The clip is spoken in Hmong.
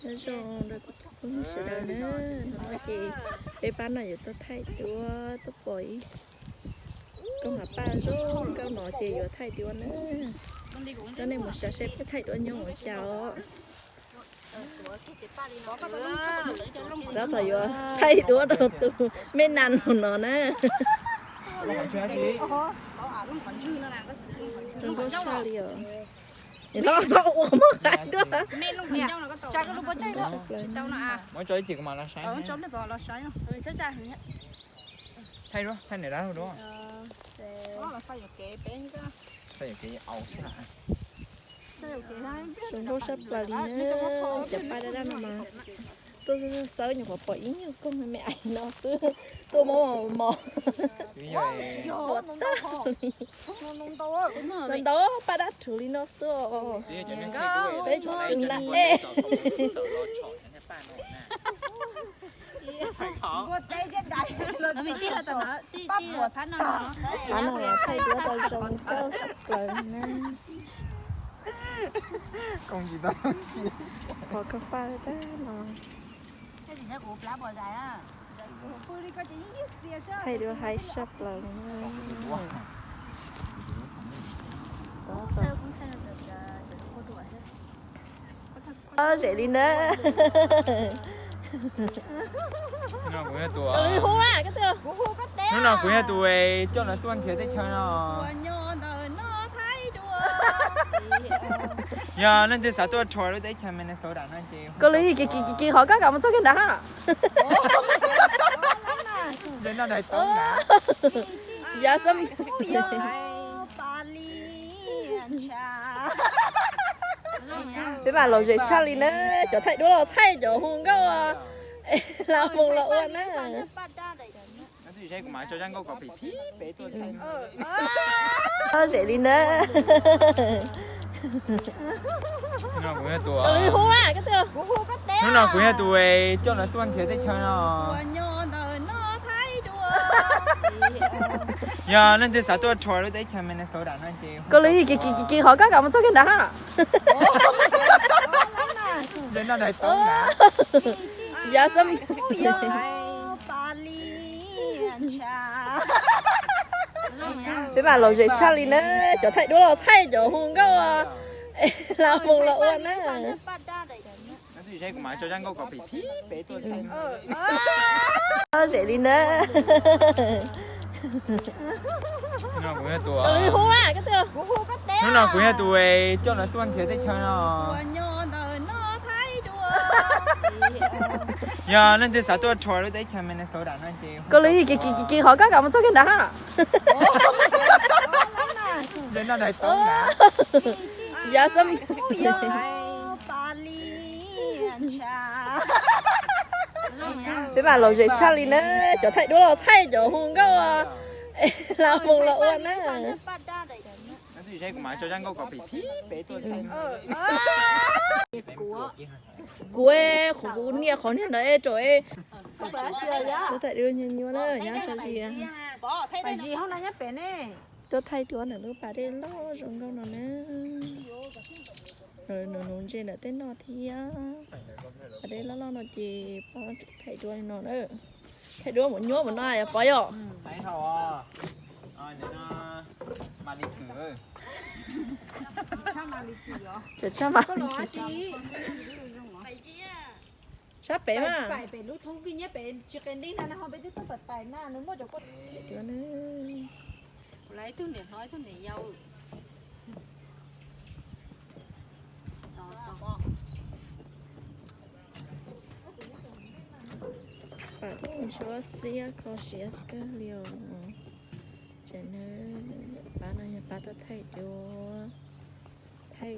Nyob zoo rau kuv cov phooj ywg sawv daws na, hnub no ces peb pab no yuav tuaj thaij duab, tuaj pom ib koog mas paj zoo nkauj no ces yuav thaij duab na. Coj nej mus saib seb peb thaij duab nyob ua cas os. Tab tom yuav thaij duab rau tus me nas no na. Zoo nkauj tshaj li os. Txhob ua muab hais duab. Thaij duab, thaij niam dab laug duab. Zoo nkauj tshaj plaws li na, cov paj daj daj no mas tuaj xawb nyuam qhuav pom ib nyuag koog me me ais no xwb, tuaj muab mos. Ntau ntau paj dab rhuv li no xwb os. Peb tsev neeg na ej. Qhov no los thaij duab tau zoo nkauj tshaj plaws na. Qhov koj paj tag no. Thaij duab haib tshaj plaws li na. Ob zem li na. Hnub no kuv yog tus coj lawv tuaj nrhiav teb chaws no. Yog leej twg xav tuaj rho lub teb chaws Minnesota no ces koj lub yim kiv kiv kiv kiv qhov koj kam mus txog kiag nrad. Noj daim toob nrad. Yav xab Peb mam lom zem tshaj li na, cov thaij duab los thaij cov hu nkauj los mus los ua na. Zem li na. Hnub no kuv yog tus coj lawv tuaj nrhiav teb chaws no. Yog leej twg xav tuaj rho lub teb chaws Minnesota no ces koj lub yim kiv kiv kiv kiv qhov koj kam mus txog kiag nrad. Noj daim toob nrad. Yav xab Peb mam lom zem tshaj li na, cov thaij duab los thaij cov hu nkauj los mus los ua na. Zem li na. Hnub no kuv yog tus coj lawv tuaj nrhiav teb chaws no. Yog leej twg xav tuaj rho lub teb chaws Minnesota no ces koj lub yim kiv kiv kiv kiv qhov koj kam mus txog kiag nrad. Noj daim toob nrad. Yav xab Peb mam lom zem tshaj li na, cov thaij duab los thaij cov hu nkauj los mus los ua na. Kuv, kuv, kuv nias qhov niag ntawd rau es tuaj thaij duab nyuaj nyuaj na, nyob tso li. Tuaj thaij duab ntawm lub pas dej loj zoo nkauj no na. Nws nws ntse ntawm tej no thiab. Pas dej loj loj no ces poj thaij duab li no na. Thaij duab mus nyuaj mus no yog pov yom. Sab pem mas. Pam thiab ntsuab xiab kho siab kawg li os. Ces na, pab no yog pab tuaj thaij duab, thaij